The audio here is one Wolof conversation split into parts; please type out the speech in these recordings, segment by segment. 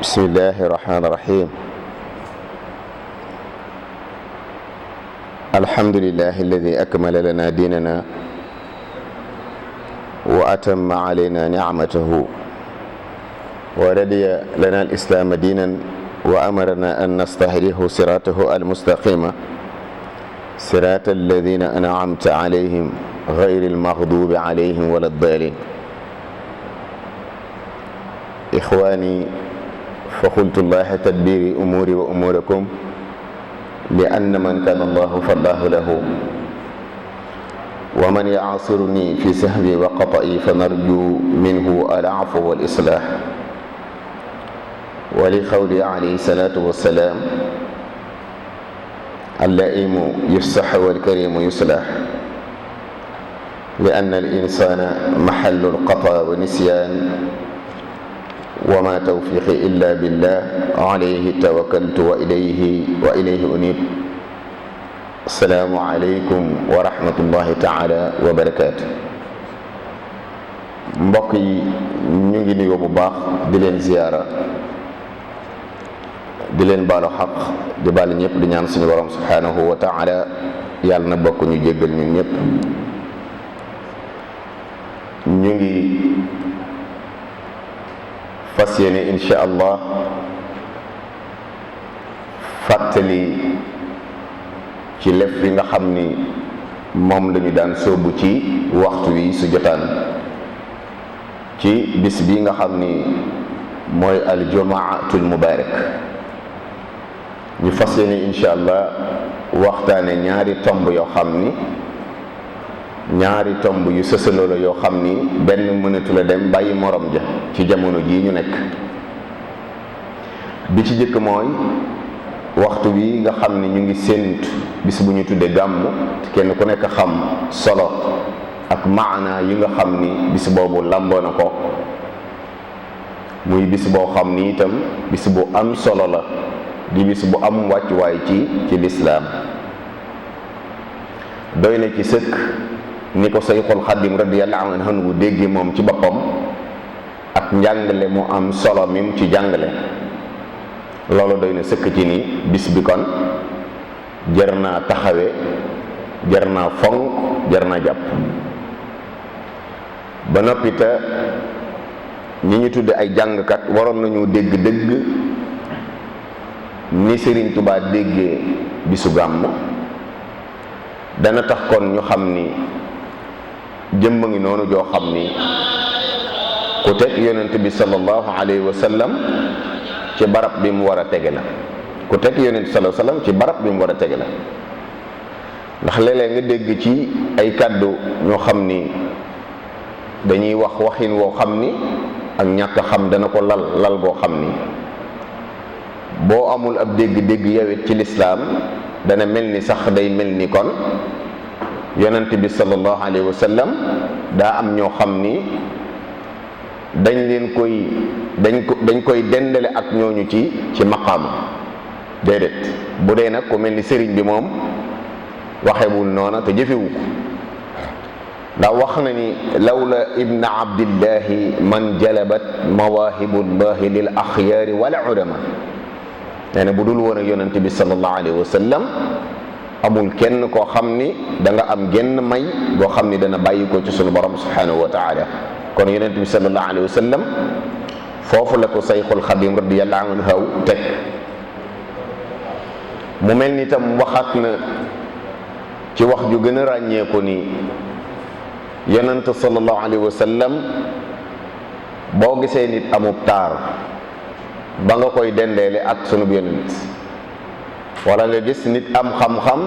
بسم الله الرحمن الرحيم. الحمد لله الذي أكمل لنا ديننا وأتم علينا نعمته ورضي لنا الإسلام دينا وأمرنا أن نستهديه صراطه المستقيم صراط الذين أنعمت عليهم غير المغضوب عليهم ولا الضالين. إخواني فقلت الله تدبير أموري وأموركم لأن من كان الله فالله له ومن يعاصرني في سهمي وقطئي فنرجو منه العفو والإصلاح. ولقوله عليه الصلاة والسلام اللئيم يفصح والكريم يصلح لأن الإنسان محل القطع والنسيان وما توفيقي إلا بالله عليه توكلت وإليه أنيب. السلام عليكم ورحمة الله تعالى وبركاته. mbokk yi ñu ngi nuyoo bu baax di leen ziyaara di leen baalu xaq di baal ñëpp di ñaan suñu borom subhanahu wa taala yàlla na bokk ñu jéggal ñun ñëpp. ñu ngi fas yéene insha allah fàttali ci lef bi nga xam ni moom lañu daan sóobu ci waxtu wi su jotaan ci bis bi nga xam ni mooy aljumaatul mubarak. ñu fas yéene insha allah waxtaane ñaari tomb yoo xam ni ñaari tomb yu sësaloo la yoo xam ni benn mënatu la dem bàyyi morom ja ci jamono jii ñu nekk. bi ci jëkk mooy waxtu wi nga xam ni ñu ngi séentu bis bu ñu tudde gàmmu kenn ku nekk xam solo ak maana yi nga xam ni bis boobu lamboo na ko, muy bis boo xam ni itam bis bu am solo la, di bis bu am wàccuwaay ci lislaam. doy na ci sëkk ni ko Sayxul Xadim radiyallahu anhu dégge moom ci boppam ak njàngale mu am solo mim ci jàngale. loolu doy na sëkk ci ni bis bi kon jar naa taxawe, jar naa fonk, jar naa jàpp. ba noppi te ñi ñu tudde ay jàngkat waroon nañu dégg dëgg ni Sëriñ Tuubaa déggee bisu gàmm. dana tax kon ñu xam ni jëmm ngi noonu joo xam ni ku teg yonent bi sallallahu alayhi wa sallam ci barab bi mu war a tege la. ku teg yonent sallallahu alayhi wa sallam ci barab bi mu war a tege la. ndax léeg-léeg nga dégg ci ay kàddu ñoo xam ni dañuy wax waxin woo xam ni ak ñàkk xam dana ko lal goo xam ni boo amul ab dégg-dégg yawit ci lislaam dana mel ni sax day mel ni kon yonent bi sallallahu alayhi wa sallam daa am ñoo xam ni dañ koy dendale ak ñooñu ci maqaam. déedéet, bu dee nag ku mel ni sëriñ bi moom waxewul noona te jëfewu ko. ndax wax na ni lawla ibna abdillahi man jalabat mawahibullahi lil axyaari wal ulama. nee na bu dul woon ak yonent bi sallallahu alayhi wa sallam amul kenn koo xam ni da nga am genn may boo xam ni dana bàyyi ko ci sunu borom subhanahu wa taala. kon yonent bi sallallahu alayhi wa sallam foofu la ko Sayxul Xadim radiyallahu anhu teg. mu mel ni tam waxaat na ci wax ju gën a ràññeeku ni yonent sallallahu alayhi wa sallam boo gisee nit amub taar ba nga koy dendeele ak sunu yonent, wala nga gis nit am xam-xam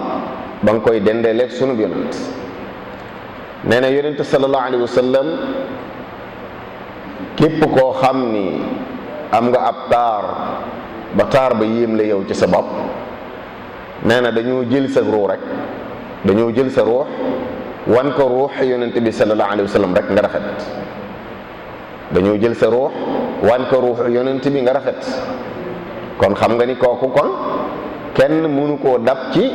ba nga koy dendeele ak sunu yonent. nee na yonent sallallahu alayhi wa sallam képp koo xam ni am nga ab taar ba taar ba yéem la yow ci sa bopp, nee na dañoo jël sa ruux rek, dañoo jël sa ruux wan ko ruux yonent bi sallallahu alayhi wa sallam rek nga rafet. dañoo jël sa ruux wan ko ruux yonent bi nga rafet. kon xam nga ni kooku kon kenn mënu koo dab ci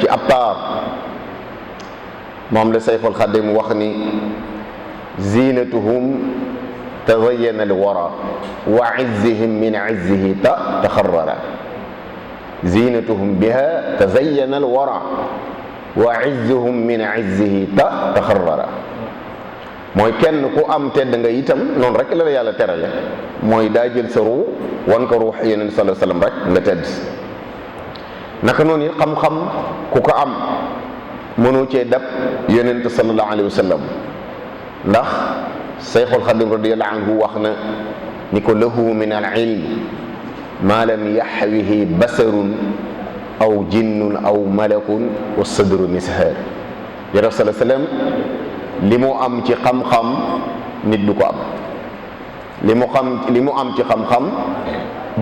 ab taar. moom la Sayxul Xadim wax ni zinatuhum tazayyana alwara wa izzihim min izzihi taxarrara zinatuhum biha tazayyana alwara wa izzuhum min izzihi taxarrara mooy kenn ku am tedd nga itam noonu rek la yàlla terale mooy daa jël sa ruu wan ko ruux yeneen sallallahu alayhi wasallam rek nga tedd naka noonu it xam-xam ku ko am mënoo cee dab yonent sallallahu alayhi wasallam ndax Seyxul Xadim radiyallahu anhu wax na ni ko lahu min al ilm ma lam yaxwihi basarun aw jinnun aw malakun wa sadru mishar yonent sallallahu alayhi wasallam li mu am ci xam-xam nit du ko am li mu am ci xam-xam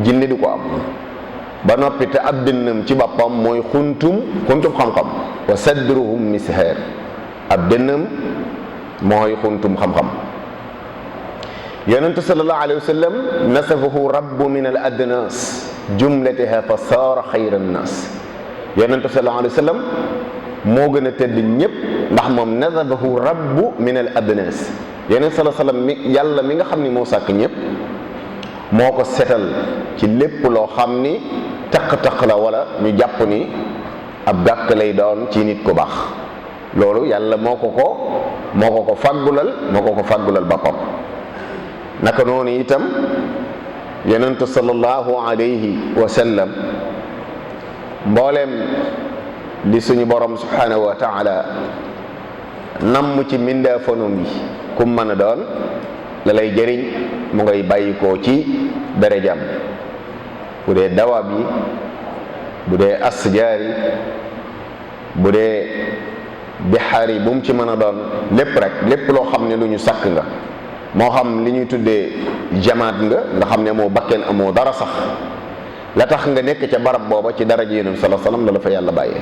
jinne du ko am ba noppi te ab dënnam ci boppam mooy xuntum xam-xam wa sadruhum mishar ab dënnam mooy xuntum xam-xam yonentu sallallahu alayhi wa sallam nasafahu rabbu min al adnas jumlatiha fa saara xayra nnas yonentu sallallahu alayhi wa sallam moo gën a tedd ñëpp ndax moom nasafahu rabbu min al adnas yonent sallallahu alayhi wa sallam mi yàlla mi nga xam ni moo sàkk ñëpp moo ko setal ci lépp loo xam ni taq-taq la wala ñu jàpp ni ab gàkk lay doon ci nit ku baax loolu yàlla moo ko fàggulal boppam naka noonu itam yonentu sallallahu alayhi wa sallam mbooleem li suñu borom subhanahu wa taala namm ci mbindaafanum yi kum mën a doon la lay jëriñ mu ngay bàyyi koo ci darajam bu dee dawaab yi bu dee asjaar yi bu dee bixaar yi bu mu ci mën a doon lépp loo xam ne lu ñu sakk nga moo xam li ñuy tuddee jamaat nga xam ne moo bakkeen amoo dara sax la tax nga nekk ca barab booba ci daraja yonent sallallahu alayhi wasallam la la fa yàlla bàyyee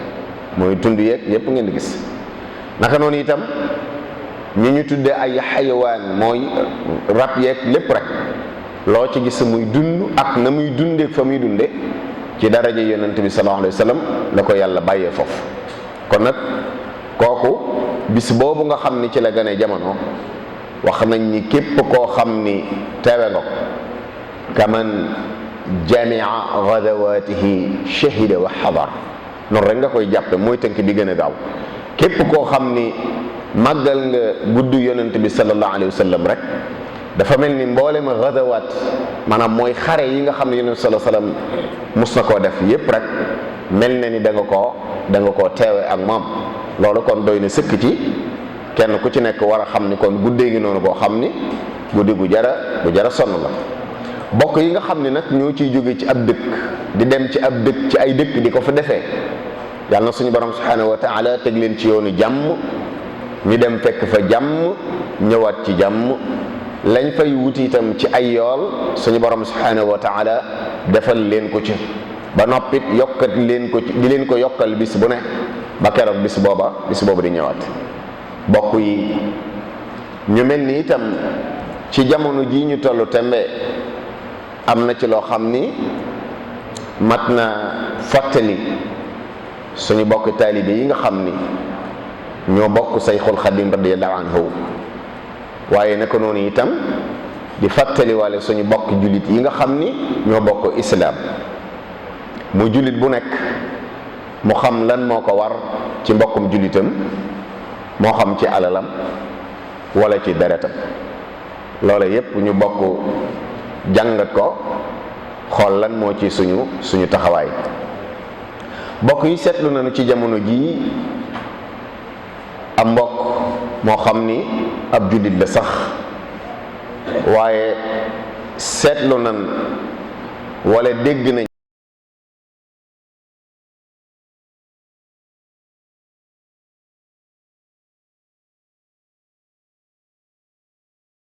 mooy tund yeeg yépp ngeen di gis naka noonu itam ñi ñu tuddee ay xayawaan mooy rab yeeg lépp rek loo ci gis muy dund ak na muy dundeeg fa muy dunde ci daraja yonent bi sallallahu alayhi wasallam la ko yàlla bàyyee foofu kon nag kooku bis boobu nga xam ni ci la gane jamono wax nañ ni képp koo xam ni teewe nga ko kaman jamia gadawatihi shahida wa xadar noonu rek nga koy jàppe mooy tënk bi gën a gaaw képp koo xam ni màggal nga guddu yonent bi sallallahu alayhi wa sallam rek dafa mel ni mboolem gadawaat maanaam mooy xare yi nga xam ne yonent bi sallallahu alayhi wa sallam mus na koo def yépp rek mel na ni da nga koo teewe ak moom loolu kon doy na sëkk ci kenn ku ci nekk war a xam ni kon guddee gi noonu boo xam ni guddi gu jara sonn la bokk yi nga xam ni nag ñoo ciy jóge ci ab dëkk di dem ci ab dëkk ci ay dëkk di ko fa defee yàlla na suñu borom subhanahu wa taala teg leen ci yoonu jàmm ñu dem fekk fa jàmm ñëwaat ci jàmm lañ fay wuti itam ci ay yool suñu borom subhanahu wa taala defal leen ko ci ba noppit yokkat leen ko ci di leen ko yokkal bis bu ne ba keroog bis booba di ñëwaat bokk yi ñu mel ni itam ci jamono jii ñu tollu tembe am na ci loo xam ni mat na fàttali suñu bokk taalibe yi nga xam ni ñoo bokk Sayxul Xadim radiyallahu anhu waaye naka noonu itam di fàttali wale suñu bokk jullit yi nga xam ni ñoo bokk islaam mu jullit bu nekk mu xam lan moo ko war ci mbokkum jullitam moo xam ci alalam wala ci deretam loola yépp ñu bokk jàngat ko xool lan moo ci suñu taxawaay mbokk yi seetlu nañu ci jamono jii am mbokk moo xam ni ab jullit la sax waaye seetlu nañ wala dégg nañ